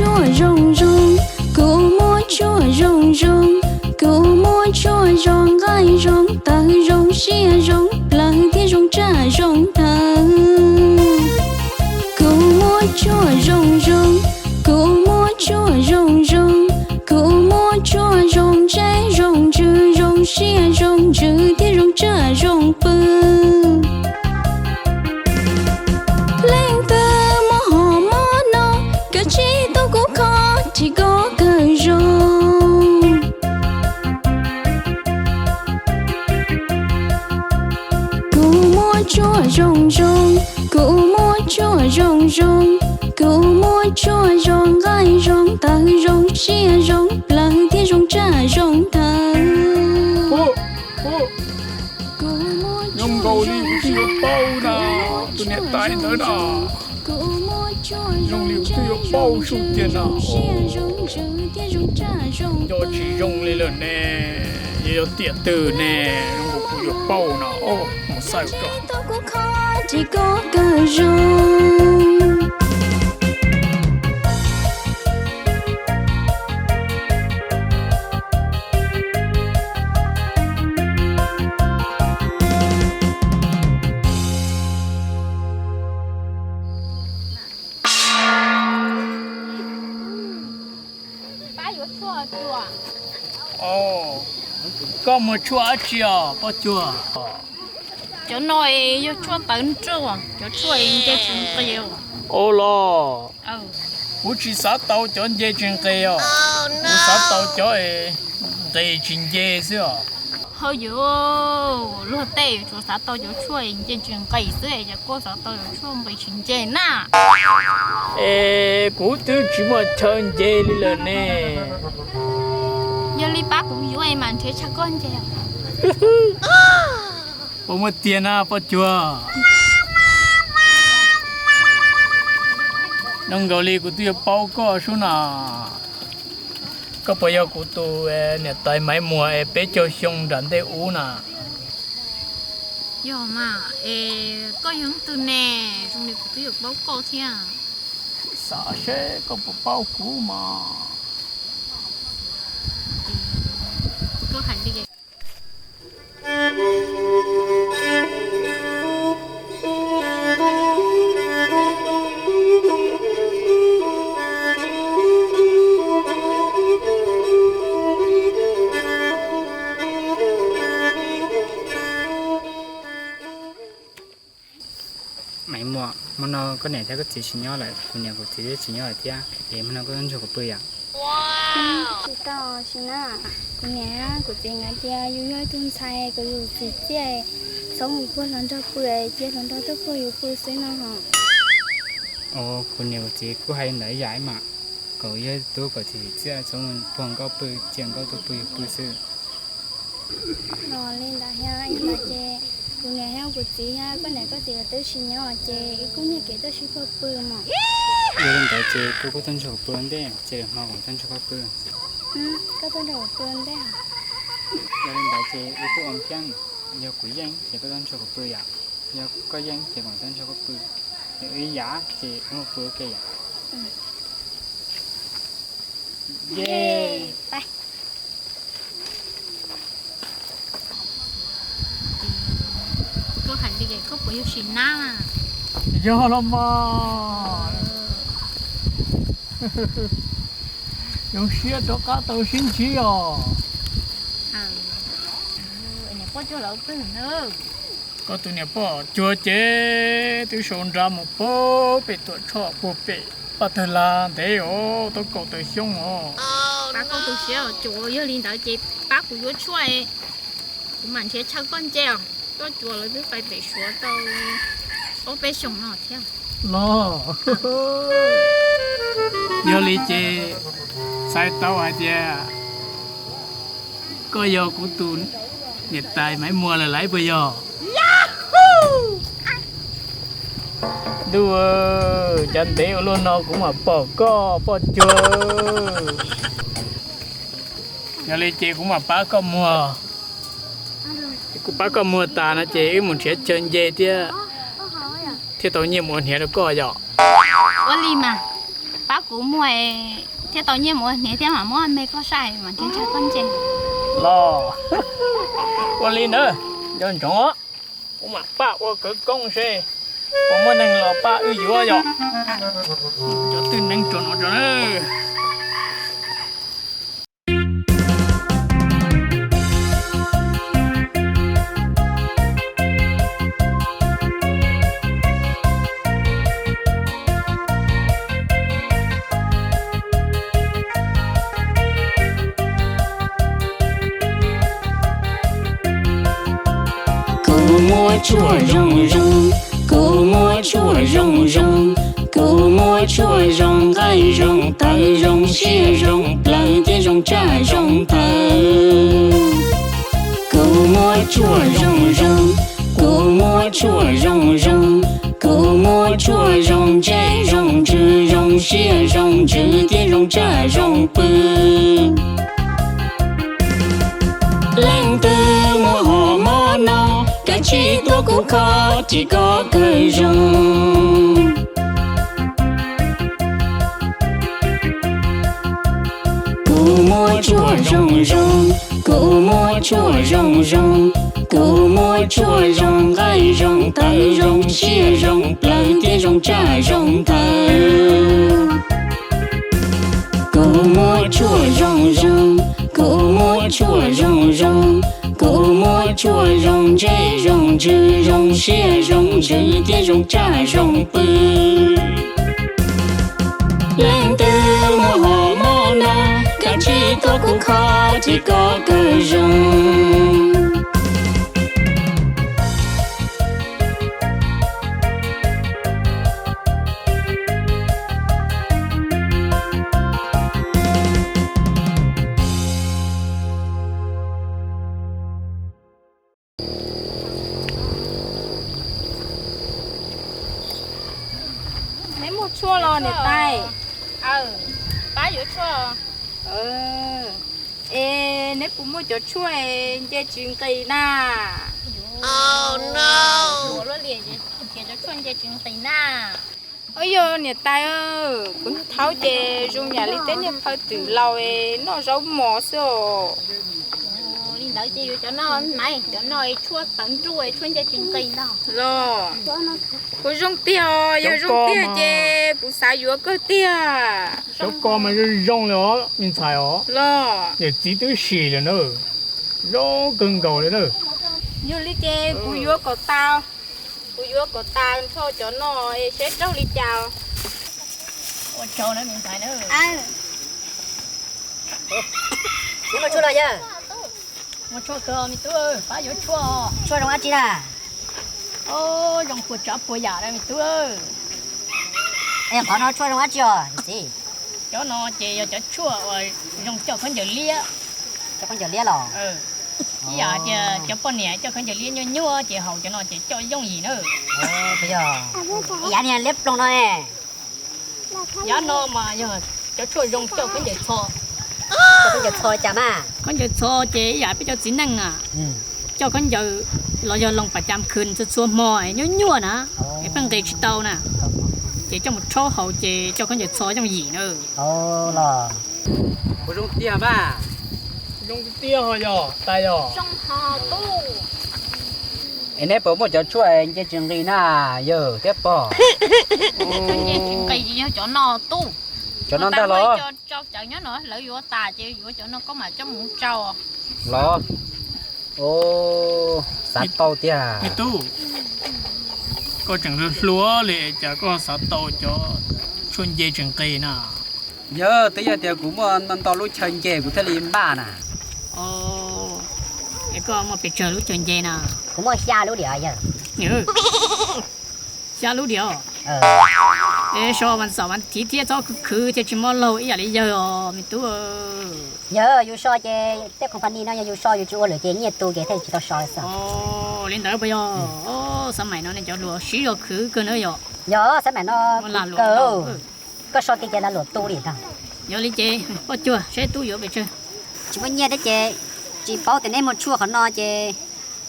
Tshuaj zoo zoo, kuv muaj tshuaj zoo zoo, kuv muaj tshuaj zoo nqaij zoo tawv zoo siab zoo plawv thiab zoo tshaj zoo ntawv. Kuv muaj tshuaj zoo zoo, kuv muaj tshuaj zoo zoo, kuv muaj tshuaj zoo zeb zoo ntsws zoo siab zoo ntsws thiab zoo tshaj zoo pw. Leej twg muaj hom mob no, kav tsij tuaj kuv kho, ris koj kawg zoo. Kuv muaj tshuaj zoo zoo, kuv muaj tshuaj zoo zoo, kuv muaj tshuaj zoo nqaij zoo tawv zoo siab zoo plawv thiab zoo tshaj zoo ntawv. Zoo nkaus li kuv twb yuav paub na, tus niam tais ntawd na. Zoo li kuv twb yuav paub sub tiag na. Yog tsis zoo li lawm ne, yog tiam twg ne, zoo nkaus kuv yuav paub no. Mus xauj tso. Pab yuav tshuaj os. Koj muag tshuaj dab tsi os poj cuag? Cov no yog tshuaj tawv nroj, cov tshuaj nce tsis nqis. Ua los, kuv tsis xav tau cov nce tsis nqis os, kuv xav tau cov nqis tsis nce xwb os. Hauj yuav, luag tej tsuas xav tau cov tshuaj nce tsis nqis xwb, es koj xav tau cov tshuaj nqis tsis nce na. Es kuv twb tsis muaj chaw nce li lawm ne. Yog li pab kuv yuav es mam nrhiav chaw koj nce. Puas muaj tiag na poj cuag? Zoo nkaus li kuv twb yuav paub koj sub na. Koj puas yog kuv tus niam tais Maiv Muas es peb caug xyoo nram ntej ub na? Yog mas, es koj yog leej twg ne? Zoo li kuv twb yuav paub koj thiab. Xav seb koj puas paub kuv mas. Koj hais li Maiv Muas, hmo no koj niam thiab koj txiv tsis nyob lawm, kuv niam kuv txiv twb tsis nyob lawm thiab, es hmo no koj tuaj nrog kuv pw yom? Tsis tau, sim na, kuv niam kuv txiv nkawd tias yus yog ib tug ntxhais kom yus txiv txiaj, txhob mus puag hluas nraug pw, cia hluas nraug tuaj puag yus pw xwb no ho. Kuv niam kuv txiv kuj hais li ntawd ib yam mas, kom yus yog tub kom txiv txiaj txhob mus puag nkauj pw, cia nkauj tuaj puag yus pw xwb. Los li ntawd thiab, ib ntawd ces kuv niam thiab kuv txiv thiab koj niam koj txiv twb tsis nyob ces wb kuj nyiag kev tuaj sib puag pw mas. Yog li ntawd ces koj kuj tuaj nrog kuv pw ua ntej, cia lwm hmo kuv tuaj nrog koj pw. Koj tuaj nrog kuv pw ua ntej. Yog li ntawd ces wb kuj ua ntej, yog kuv yeej ces koj tuaj nrog kuv pw yom, yog koj yeej ces kuv tuaj nrog koj pw. Yog wb ib yam ces wb mus pw ua ke yom. Koj hais li koj puas yog sim nab? Yog los mas. Zoo siab rov qab tau sib ntsib os. Koj tus niam poj cuag ces twb sau nra mus puag pem Tuam Tshoj puag pem Paj Tawg Laj ntev os, tau kaum tawm xyoo os. Pab koj tu siab os, yog li ntawd ces pab kuv yuav tshuaj, kuv mam nrhiav chaw koj nce os. Koj cuag lawv twb pais pem Suav tau ob peb xyoos no thiab los. Yog li ces txhais tau hais tias koj yog kuv tus niam tais Maiv Muas lawm lauj puas yog? Ntuj, cas ntev ua luaj no kuv mam pom koj poj cuag. Yog li ces kuv mam pab koj muag. Kuv pab koj muag tas no ces wb mus nrhiav chaw nce thiab, thiaj tau nyiaj mus ua hniav rau koj yom. Ua li mas. Pab kuv muag thiaj tau nyiaj mus ua hniav thiab mam muab me koj saib mas ntshe ntshai koj nce. Los, ua li ntawd, nco ntsoov, kuv mam pab ua khawv koob seb puas muaj neeg los pab wb yuav yom. Cov twj neeb tso no tso na. Kuv muaj tshuaj zoo zoo, kuv muaj tshuaj zoo zoo, kuv muaj tshuaj zoo nqaij zoo tawv zoo siab zoo plawv thiab zoo tsaj zoo ntawv. Kuv muaj tshuaj zoo zoo, kuv muaj tshuaj zoo zoo, kuv muaj tshuaj zoo ntsej zoo ntsws zoo siab zoo ntsws thiab zoo tsaj zoo pw. Leej twg muaj hom mob no, kav tsij tuav kuv kho ris koj kawg zoo. Kuv muaj tshuaj zoo zoo, kuv muaj tshuaj zoo zoo, kuv muaj tshuaj zoo nqaij zoo tawv zoo siab zoo plawv thiab zoo tsaj zoo ntawv. Kuv muaj tshuaj zoo zoo, kuv muaj tshuaj zoo zoo, kuv muaj tshuaj zoo ntsej zoo ntsws zoo siab zoo ntsws thiab zoo tsaj zoo pw. Leej twg muaj hom mob no, kav tsij tuav kuv kho ris koj kawg zoo. Neb muaj tshuaj los niam tais? Pab yuav tshuaj. Es neb puas muaj cov tshuaj nce tsis nqis na? Ua luaj li, cov tshuaj nce tsis nqis na. Yog niam tais, kuv noj thaub ces zoo yam li tej niag phaw twm laus noj zaub mos xwb os. Li ntawd ces yuav cov no, cov no tshuaj tawv nruj, tshuaj nce tsis nqis ntag. Los, kuv zoo tiag os, yog zoo tiag ces kuv xav yuav kawg tiag. Cov ko mas zoo zoo li os me ntxhais os. Los, niam txiv twb sim lawm na, zoo kawg nkaus li na. Yog li ces kuv yuav kom tas, kuv yuav kom tas nrho cov no seb raug li cas. Ua tsaug na me ntxhais na. Neb muaj tshuaj los yawg? Muaj tshuaj kawg me tub, pab yuav tshuaj. Tshuaj zoo dab tsi na? Zoo puas tsav puas yam na me tub. Es qhov no tshuaj zoo dab tsi os txiv? Cov no ces yog cov tshuaj uas zoo coj khaub ncaws liab. Coj khaub ncaws liab los? Ib yam tias cov poj niam coj khaub ncaws liab nyuaj nyuaj ces haus cov no ces coj yooj yim na. Yog, ib yam niag liab ploog no ne. Yav no mas yog cov tshuaj zoo coj khaub ncaws txho. Coj khaub ncaws txho cas mas? Khaub ncaws txho ces ib yam peb cov txiv neej na, coj khaub ncaws los yog loo pas cas khwv txhua txhua hmo nyuaj nyuaj na, es pheej nqis tsis tau na, ces coj mus rhaub haus ces coj khaub ncaws txho yooj yim na. Los, puas zoo tiag mas? Zoo tiag ho yog tais yog. Es neb puas muaj cov tshuaj nce tsis nqis na yawg thiab pog? Nce tsis nqis yog cov no tub. Cov no ntag los? Cov tsau cawv nyob no lawv yuav tas ces yuav cov no koj mam coj mus tsau. Los, xav tau tiag. Me tub, koj tseem hluas hluas li cas koj xav tau cov tshuaj nce tsis nqis na? Yog twb yog tias kuv muaj ntau ntau lub chaw nce kuv thiaj li npaj na. Es koj muaj pes tsawg lub chaw nce na? Kuv muaj xya lub diam yawg. Xya lub diam. Es so mas xaum mas thiv thiab txhob khwv khwv thiaj tsis mob laug ib yam li yawg os me tub. Yog yus so ces tej company no yog yus so yus tsis ua lawm ces nyiaj tu ces thiaj tsis tau so xwb. Li ntawd puas yog? Xav maim no nej cov hluas siv zog khwv kawg na yog? Yog xav maim no lag luam kawg. Koj so kiag ces lag luam tu li ntag. Yog li ces poj cuag saib tub yuav pes tsawg. Tsis muaj nyiaj thiab ces tsis paub tias neb muaj tshuaj qhov no ces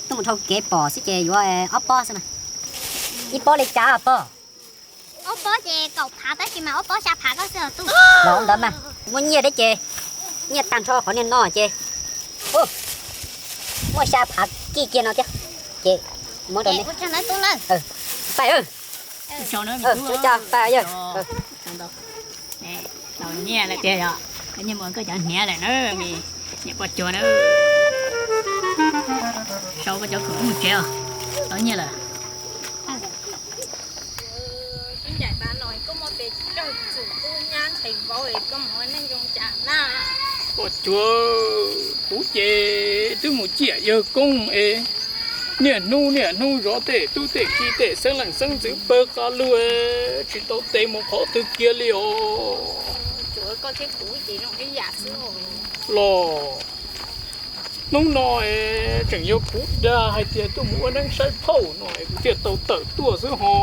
tuaj mus dhau kev pom xwb ces yuav ob pob xwb na. Ib pob li cas pog? Pob ces kaum phav tab sis mas ua pob xya phav koj xwb os tub. Los ntawd mas, muaj nyiaj thiab ces, nyiaj tag nrho qhov niag no ces, muaj xya phav kij kiag no thiab. Ces muab rau neb. Pais, pais yawg. Tau nyiaj lawm tiag yog, nyiaj mus koj cov hniav lawm na, niam poj cuag na. Sau koj cov khoom mus tsev os, tau nyiaj lawm. Sib ncaim tas no koj muaj pes tsawg txwm tub nyab nqhis vauv es koj mus ua neej zoo cas na? Poj cuag, kuv ces twb mus ciam yawg koob es niaj hnub niaj hnub zov tej tub tej ki tej xeeb leej xeeb ntxwv pawg qas lug, tsis tau tes mus qhov twg kiag li os. Koj thiab kuv ces zoo ib yam xwb. Los hnub no es tseem yog kuv dag hais tias tuaj mus ua neeb saib phauj no es kuv thiaj tau tawm tuaj xwb ho.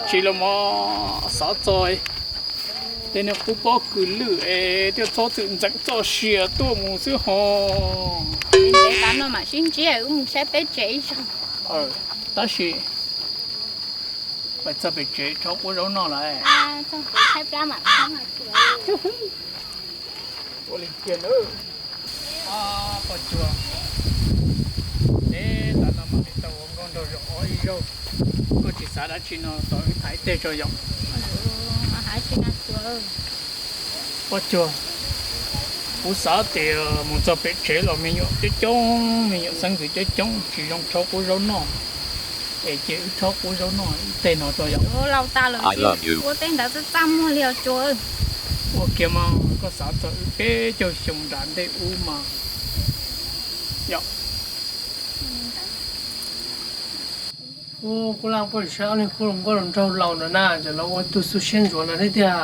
Tsis los mas xav txog tej niag qub pob kws lwj es thiaj txhob txwm ntxeev txoj sia tuaj mus xwb ho. Ntev tas no mam sib ntsib, wb mus saib peb tsev ib zaug. Tab sis pais txog pem tsev rhaub qub zaub noj lawm. Ua li tiag na. Poj cuag, ntev tas no mam li tau ua nkauj nraug zaum ob ib zaug. Koj tsis xav dab tsi no tos wb tham ib teg tso yom? Poj cuag, kuv xav tias mus txog pem tsev los me nyuam coob coob, me nyuam xeeb ntxwv coob coob tsis zoo rhaub qub zaub noj. Es cia wb rhaub qub zaub noj ib teg no tso yom? Laus tas lawm, ua teb ntawd txaj txaj muag li os cuag. Ua kiag mas, koj xav txog wb peb caug xyoo nram ntej ub mas yom. Kuv laj puab saib ob leeg khub hluas nkauj hluas nraug laus ntawd na, ces los ua tus xu siab ntsuav ntawd thiab tiag.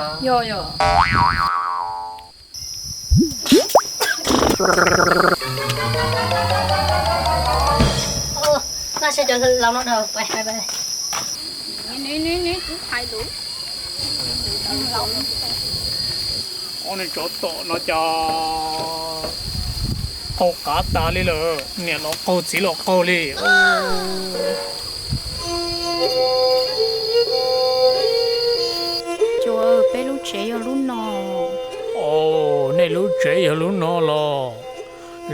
Ob niag tsov tom no cas qaug qav tas li lawm, niam los qaug txiv los qaug li. Cuag, peb lub tsev yog lub no. Os, nej lub tsev yog lub no los?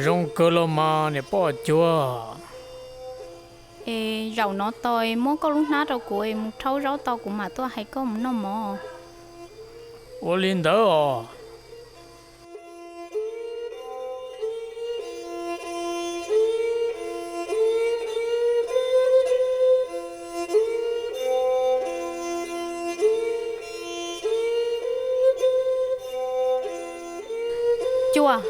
Zoo kawg los mas niam poj cuag. Es zaum no tau muab koj lub hnab rau kuv es mus rhaub zaub tau kuv mam tuaj hais koj mus noj mov. Ua li ntawd os. Cuag,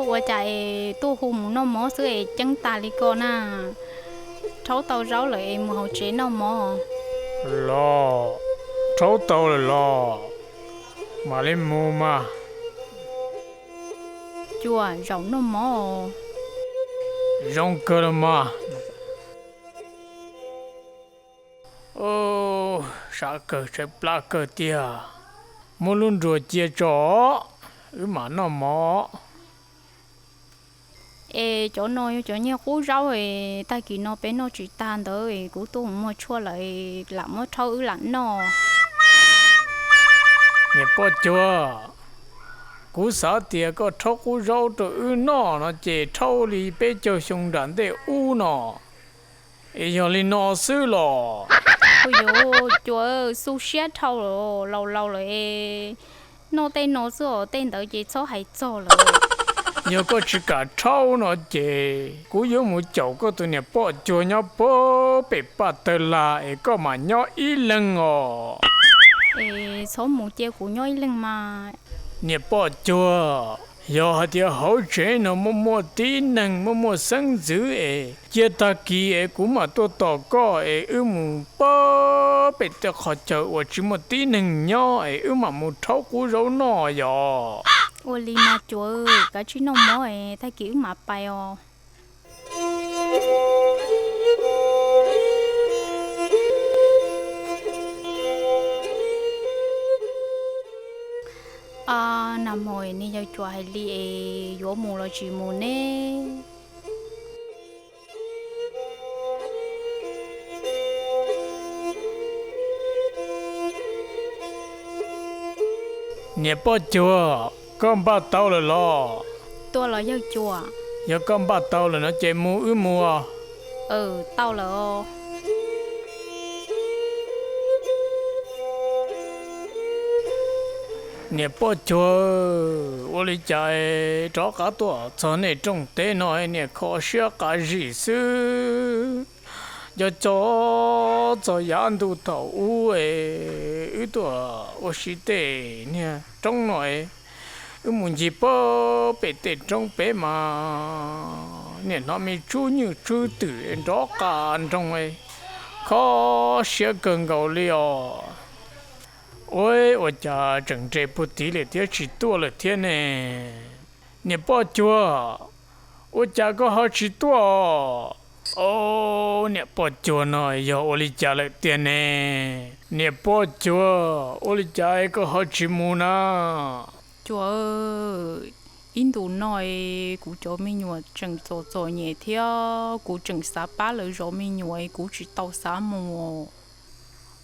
ua cas es tuaj hu mus noj mov xwb es ceeb tas li ko na? Rhaub tau zaub lawm es mus hauv tsev noj mov. Los, rhaub tau lawm los, mam li mus mas. Cuag, zaum noj mov. Zoo kawg los mas. Sab kawg tshaib plab kawg tiag. Muab lub nruas cia tso, wb mam noj mov. Es cov no yog cov nyiaj qub zaub es tag kis no peb noj tsis tag ntawd es kuv tuaj mus muag tshuaj lawm, lam muab rhaub wb lam noj. Niam poj cuag, kuv xav tias koj rhaub qub zaub rau wb noj no ces rhaub li peb caug xyoo nram ntej ub no, es yog li no xwb los? Ua yuav cuag xu siab dhau, laus laus lawm es noj tej no xwb os, tej ntawd ces txhob hais txog lawm. Yog koj tsis kam rhaub no ces kuv yuav mus caum koj tus niam poj cuag nyob puag pem paj tawg lag es koj mam nyob ib leeg os. Es txhob mus cia kuv nyob ib leeg mas. Niam poj cuag, yog hais tias hauv tsev no muaj muaj tib neeg muaj muaj xeeb ntxwv es cia tag kis es kuv mam tuaj tos koj es wb mus puag pem tej qhov chaw uas tsis muaj tib neeg nyob es wb mam mus rhaub qub zaub noj yom. Ua li mas cuag, kav tsij noj mov es tag kis wb mam pais os. Nag hmo es niag yawg cuag hais li es yuav mus los tsis mus ne? Niam poj cuag, koj npaj tau lawm los? Tuaj los yawg cuas. Yog koj npaj tau lawm no ces mus wb mus. Tau lawm. Niam poj cuag, ua li cas rov qab tuaj txog nej rooj teb no niam kho siab qas zim xwb. Nco txog yav ntuj thaum ub es wb tuaj ua si tej niag roob no, wb mus ncig pem tej roob pem mas niaj hnub me tsub nyuj tsub twm nrov qas nroog, kho siab kawg nkaus li os. Ua, ua cas tseem nres puag tid lawm thiab tsis tuaj lawm thiab ne? Niam poj cuag, ua cas koj ho tsis tuaj? Au, niam poj cuag no yog ua li cas lawm tiag ne? Niam poj cuag, ua li cas koj ho tsis mus na? Cuas, ib ntus no kuv cov me nyuam tseem txom txom nyem thiab kuv tseem xav pab lawv zov me nyuam, kuv tsis tau xav mus.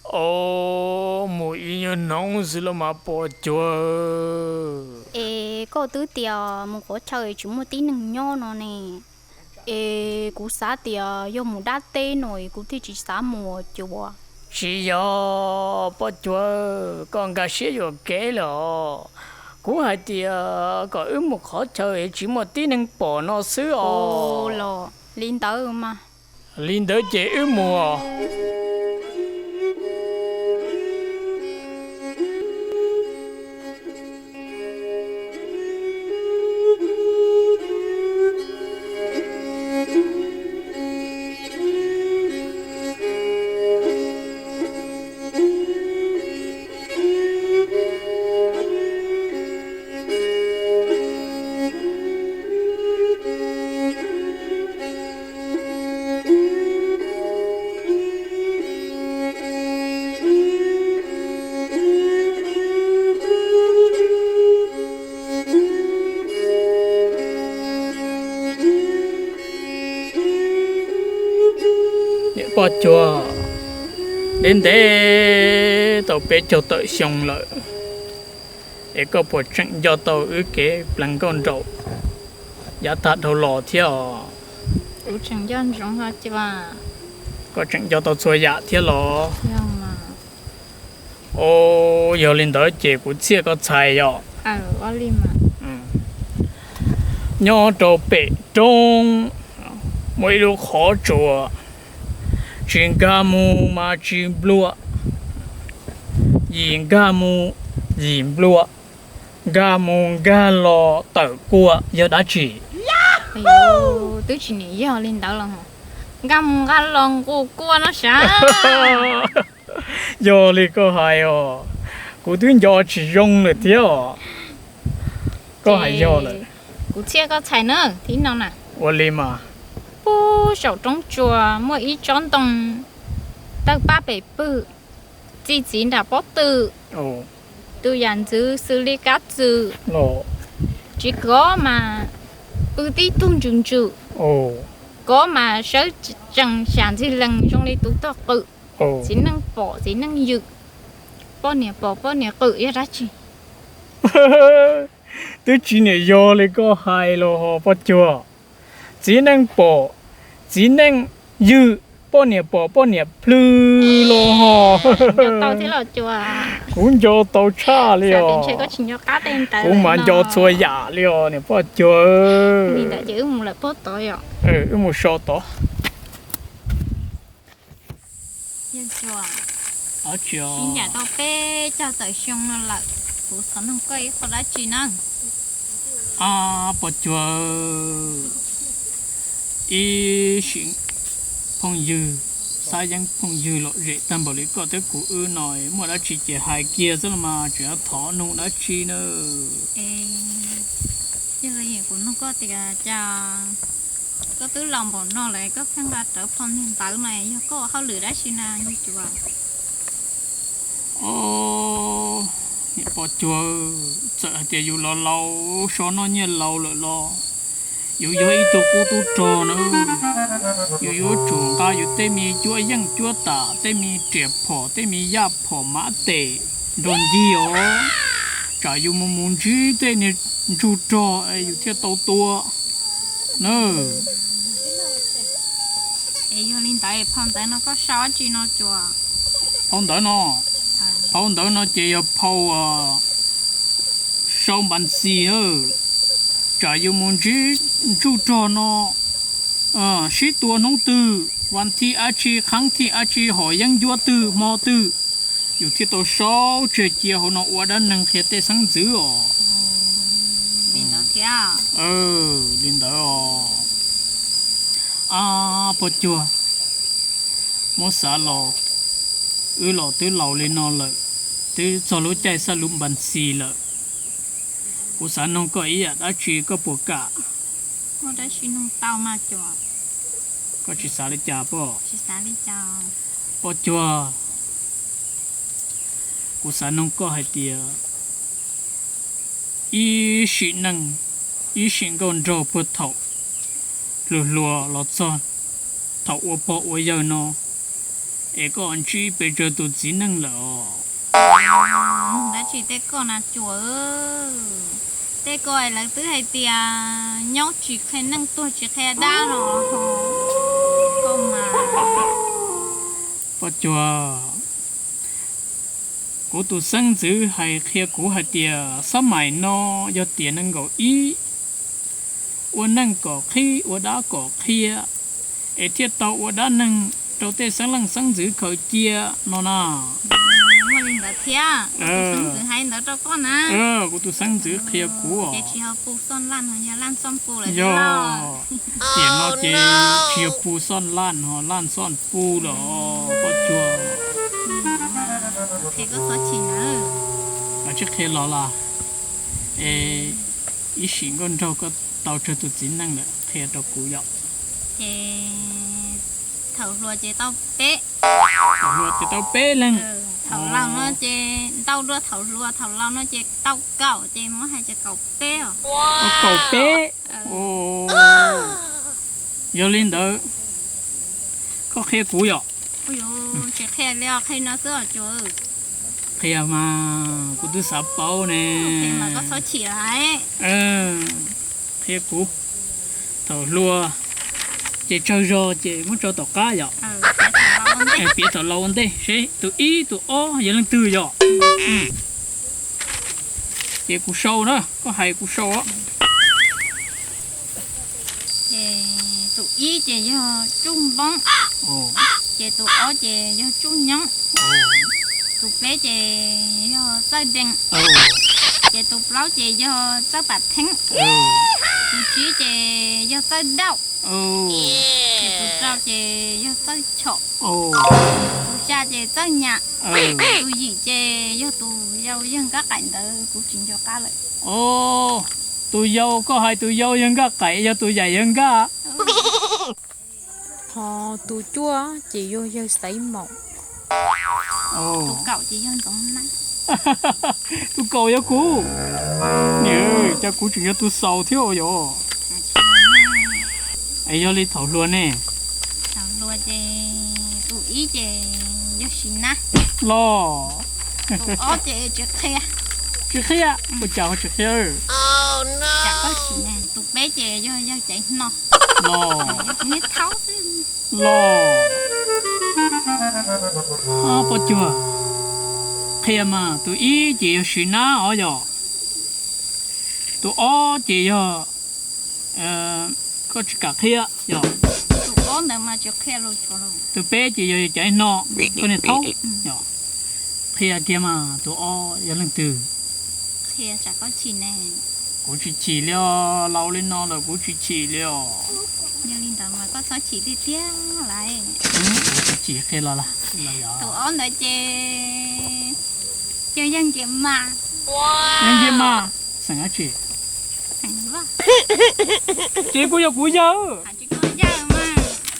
Au, mus ib nyuag hnub xwb los mas poj cuag. Es koj twb tias mus qhov chaw tsis muaj tib neeg nyob no ne, es kuv xav tias yog mus dab teb no es kuv thiaj tsis xav mus cuas. Tsis yog poj cuag, koj nkag siab yuam kev lawm os. Kuv hais tias kom wb mus qhov chaw es tsis muaj tib neeg pom no xwb os. Los li ntawd mas. Li ntawd ces wb mus. Niam poj cuag, ntev ntev tau peb caug tawm xyoo lawm, es koj puas tseem nco tau wb kev plees nkauj nraug yav tag dhau los thiab os? Kuv tseem nco ntsoov os cuas. Koj tseem nco tau txhua yam thiab los? Au, yog li ntawd ces kuv txhiaj koj txhais yom. Nyob rau pem roob muaj ib lub qhov tsua, tsis nkag mus mas tsis nplua, yim nkag mus yim nplua, nkag mus nkag los tawm kua yog dab tsi? Twb tsis nim yog li ntawd los, nkag mus nkag los nqus kua no sav. Yog li koj hais os, kuv twb nco tsis zoo lawm thiab os. Koj hais yog lawm. Kuv txhiaj koj txhais na, thib no na. Ua li mas. Puag saum roob tsua muaj ib tsob ntoo tawg pab pem pwg, txi txiv nram pob tw, tus yam ntxwv xws li kab txwm, tsis kov mas pw tib tug ntsws ntsws, kov mas sawv tsees xyam ntxig lees zoo li tus tog qwm. Txiv neej pom txiv neej ywm, poj niam pom poj niam qwm yog dab tsi? Twb tsis niam yog li koj hais los poj cuag. Txiv neej pom txiv neej ywm, poj niam pom poj niam plhws los hos. Kuv nco tau tshaj li os. Kuv mas nco txhua yam li os niam poj cuag. Wb mus so tod. Sib ncaim tau peb caug tawm xyoo no lawm, kuv xav nug koj ib qho dab tsi na? Poj cuag, ib sim phooj ywg, xab yeeb phooj ywg lom zem tag npaum li koj thiab kuv wb no, muaj dab tsi ces hais kiag xwb los mas, tseem yuav thov nug dab tsi na? Yog li kuv nug koj tias cas koj twb laus npaum no lawm koj pheej nqa rawv phau niag ntawv no, yog koj ua hauj lwm dab tsi na yawg Cuas? Niam poj cuag, txawm hais tias yus los laus so noj nyiaj laus lawm los yus yog ib tug qub tub rog na. Yus yuav tsum nqa yus tej me cuab yeej cuab tam, tej me riam phom, tej me yaj phom mab tes nrog ncig os. tsam yus mus mus ntsib tej niag ntsug rog es yus thiaj tau tua na. Es yog li ntawd phau ntawv no koj sau dab tsi no, Cuas? Phau ntawv no, phau ntawv no ces yog phau sau npas xis na. Tsam yus mus ntsib ntsug rog no sib tua hnub twg, vas thij dab tsi, qhab thij dab tsi, hom yeeb ncuab twg hmo twg, yus thiaj tau sau tseg cia hauv no ua dab neeg qhia tej xeeb ntxwv os. Li ntawd os. Ab, pog Cuag, muab xav los, wb los twb laus li no lawm, twb txog lub caij xaj lub npas xis lawm. Kuv xav noog koj ib yam dab tsi koj puas kam? Koj tsis xav li cas poj? Poj Cuag, kuv xav noog koj hais tias ib sim neej, ib sim nkauj nraug puag thaum hluas hluas los txog thaum ua pog ua yawg no, es koj ntsib pes tsawg tus txiv neej lawm os? Dab tsi tej koj na Cuas? Tej koj lawv twb hais tias nyob tsis qhia neej tuag tsis qhia dab los ho. Koj mas. Poj Cuag, kuv tus xeeb ntxwv hais qhia kuv hais tias xab maim no yog tiam nees nkaum ib, ua neej kom qhib ua dab kom qhia, es thiaj tau ua dab neeg rau tej xeeb leej xeeb ntxwv khaws cia no na. Muaj li ntawd thiab? Kuv tus xeeb ntxwv hais ntawd rau koj na. Kuv tus xeeb ntxwv qhia kuv os. Ces tsis yog Pu Xoj Laj, yog Laj Xoj Pu lawm. Yog, tiam no ces tsis yog Pu Xoj Laj, ho Laj Xoj Pu lawm os Poj Cuag. Qhia koj txhob chim na. Koj tsis qhia los las. Es ib sim nkauj nraug koj tau tsawg tus txiv neej lawm qhia rau kuv yom. Ces thaum hluas ces tau peb. Thaum hluas ces tau peb leeg. Thaum laus no ces ntau dua thaum hluas, thaum laus no ces tau kaum, ces muab hais ces kaum peb os. Kaum peb. Yog li ntawd koj qhia kuv yom. Tsis qhia li os, qhia no xwb os Cuas. Qhia mas kuv twb xav paub ne. Qhia mas koj txhob chim lawm. Qhia kuv, thaum hluas ces tsawg zog ces muab tso tom qab yom. Piav thaum laus ua ntej seb tus ib tus ob yog leej twg yom. Ces kuv sau na, koj hais kuv sau. Ces tus ib ces yog Tsuj Npoob, ces tus ob ces yog Tsuj Nyoob, tus peb ces yog Txawj Dees, ces tus plaub ces yog Txawj Pam Theeb, tus tsib ces yog Txawj Dauj, ces tus rau ces yog Txawj Chom, tus xya ces Txawj Nyam, tus yim ces yog tus yau yawg Nkaj Qaim ntawd kuv tsis nco qab lawm. Tus yau, koj hais tus yau yawg Nkaj Qaim, yog tus yaim yawg Nkaj. Ho tus cuaj ces yog yawg Xaiv Maum. Tus kaum ces yog Ntxoov Nab. Tus kaum yog kuv. Niam, cas kuv tseem yog tus xaus thiab yom. Es yog li thaum hluas ne? Thaum hluas ces tus ib ces yog Sis Nab. Los. Tus ob ces tsis qhia. Tsis qhia? Ua cas ho tsis qhia? Tus peb ces yog yawg Caiv Hno. Los. Los. Poj Cuag, qhia mas tus ib ces yog Sis Nab os yom. Tus ob ces yog, koj tsis kam qhia yog. Tus peb ces yog Caiv Hno, koj niag thaub. Qhia kiag mas tus ob yog leej twg? Kuv tsis chim li os, laus li no lawm kuv tsis chim li os. Yog li ntawd mas koj txhob chim tiag tiag lauj. Kuv tsis chim, qhia los lawm. Tus ob ntawd ces yog Yawg Nkias Mas. Yawg Nkias Mas, xeem dab tsi? Ces kuj yog kuv yawg.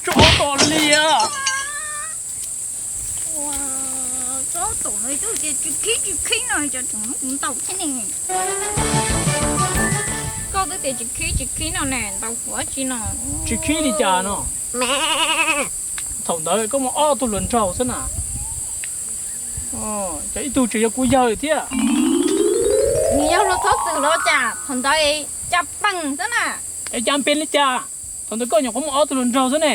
Tso tom lias. Tsob tom no ces tsis khib tsis khib no, cov tseem muab kuv ntaus thiab ne. Koj twb tias tsis khib tsis khib no ne, ntaus kuv dab tsi no? Tsis khib li cas no? Thaum ntawd koj muaj ob tug hluas nraug xwb na. Cov ib tug tseem yog kuv yawg thiab. Nws yog hluas txhob txwm los cas, thaum ntawd cas peem xwb na. Es cas peem li cas? Thaum ntawd koj nyuam qhuav muaj ob tug hluas nraug xwb ne.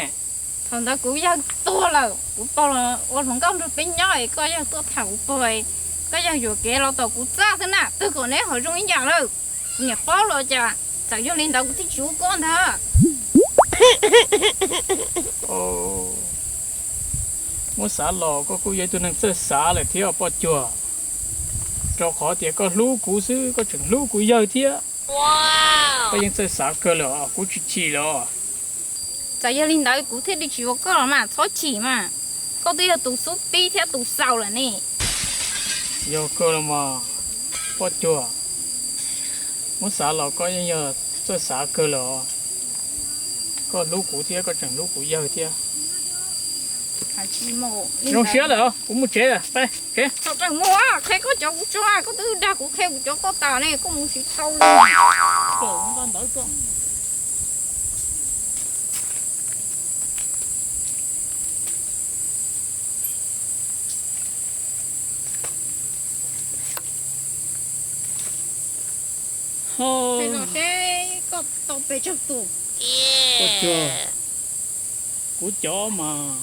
Thaum ntawd kuv yawg tuag lawm, kuv pog los ua hluas nkauj nrog peb nyob es koj yawg tuaj tham kuv pog, koj yawg yuam kev los tom kuv txaj xwb na, twg kom neb ho zoo ib yam lawm. Kuv niam paub los cas, txawm yog li ntawd kuv thiaj tsis ua koj ntag. Muab xav los koj kuj yog ib tug neeg txawj xav lawm thiab poj cuag, rau qhov tias koj hlub kuv xwb koj tseem hlub kuv yawg thiab. Koj yeej txawj xav kawg lawm os, kuv tsis chim lawm. Txawm yog li ntawd kuv thiaj li tsis ua koj los mas txhob chim mas, koj twb yog tus xub pib thiab tus xaus lawm ne. Yog kawg los mas, poj cuag, muab xav los koj yeej yog txawj xav kawg lawm os. Koj hlub kuv thiab koj tseem hlub kuv yawg thiab. Zoo siab lawm, kuv mus tsev lawm, peb tsev. Qhia koj cov kuv tso, koj twb dag kuv qhia kuv cov koj tas ne, koj mus tsis tau li. Los seb koj tau pes tsawg tus. Koj cuag, kuv cov mas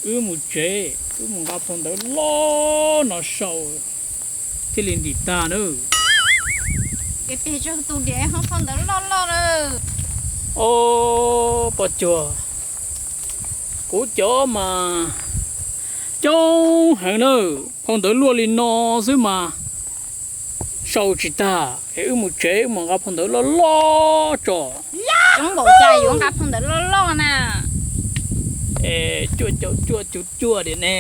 wb mus tsev, wb mus nqa phau ntawv loj no sau thiaj li ntim tag na. Pes tsawg tus diam ho phau ntawv loj loj na. Os, poj cuag, kuv cov mas coob heev na, phau ntawv luaj li no xwb mas sau tsis tag, es wb mus tsev wb mus nqa phau ntawv loj loj tso. Coob npaum cas yuav nqa phau ntawv loj loj na. Es cuaj caum cuaj cuv cuaj diam ne.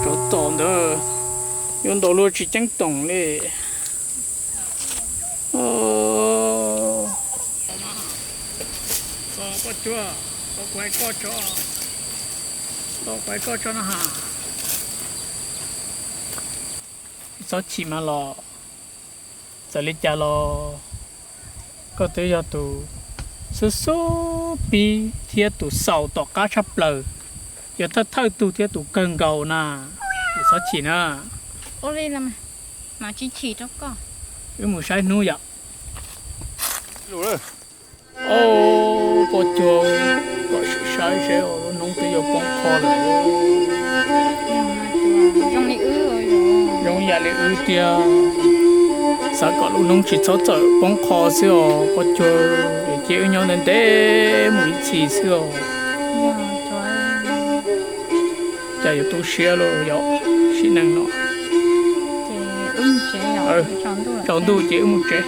Tsov tom ntawd yuav ntaus luag tsis ceeb toom li. Poj cuag, kuv hais koj tso, kuv hais koj tso na has. Txhob chim mas los, txawm li cas los koj twb yog tus xub xub pib thiab tus xaus tom qab tshaj plaws, yog thawj thawj tug thiab tus kawg nkaus na. Txhob chim na. Wb mus saib hnub yom. Os, poj cuag, kom saib seb lub hnub twb yuav poob qho lawm. Zoo yam li wb tiag, xav kom lub hnub tsis txhob txawm poob qho xwb os poj cuag, cia wb nyob ntev ntev mus ib txhis xwb os. Cas yuav tu siab lauj, yog sim neej no. Tsaus ntuj ces wb mus tsev.